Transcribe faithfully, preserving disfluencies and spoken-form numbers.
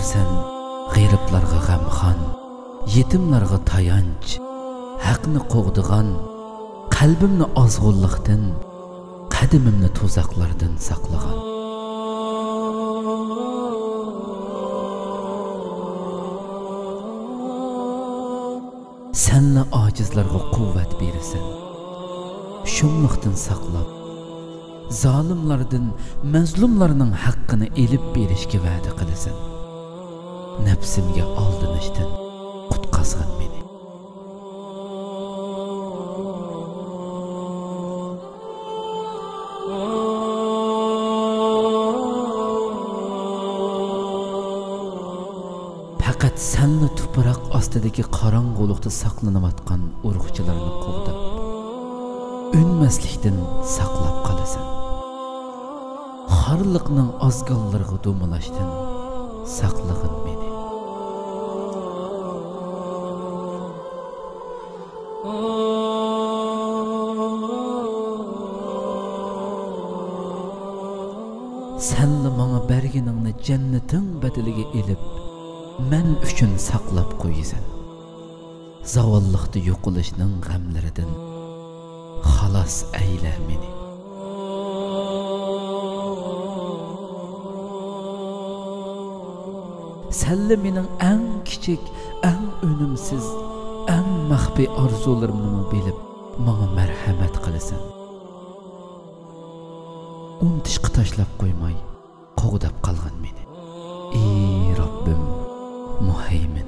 سەن غېرىبلارغا غەمخان، يېتىملارغا تايانچ، ھەقنى قوغدىغان، قەلبىمنى ئازغۇنلۇقتىن، قەدىمىمنى تۇزاقلاردىن ساقلىغان. سەنلا ئاجىزلارغا قۇۋۋەت بېرىسەن. شۇملۇقتىن ساقلاپ، زالىملاردىن مەزلۇملارنىڭ ھەققىنى ئېلىپ بېرىشكە ۋەدە قىلىسەن. نەپسىمگە ئالدىنىشتىن قۇتقازغىن مېنى. پەقەت سەنلا تۇپراق ئاستىدىكى قاراڭغۇلۇقتا ساقلىنىۋاتقان ئۇرۇقچىلارنى قوغداپ، ئۈنمەسلىكتىن ساقلاپ قالىسەن. خارلىقنىڭ ئازگاللىرىغا دومىلاشتىن ساقلىغىن مېنى. سەنلا ماڭا بەرگىنىڭنى جەننىتىڭ بەدىلىگە ئېلىپ، مەن ئۈچۈن ساقلاپ قويىسەن. زاۋاللىقتا يوقىلىشنىڭ غەملىرىدىن خالاس ئەيلە مېنى. سەنلا مېنىڭ ئەڭ كىچىك، ئەڭ ئۈنۈمسىز، ئەڭ مەخپىي ئارزۇلىرىمنىمۇ بىلىپ، ماڭا مەرھەمەت قىلىسەن. ئۇنتۇشقا تاشلاپ قويماي، قوغداپ قالغىن مېنى. ئى رەببىم مۇھەيمىن.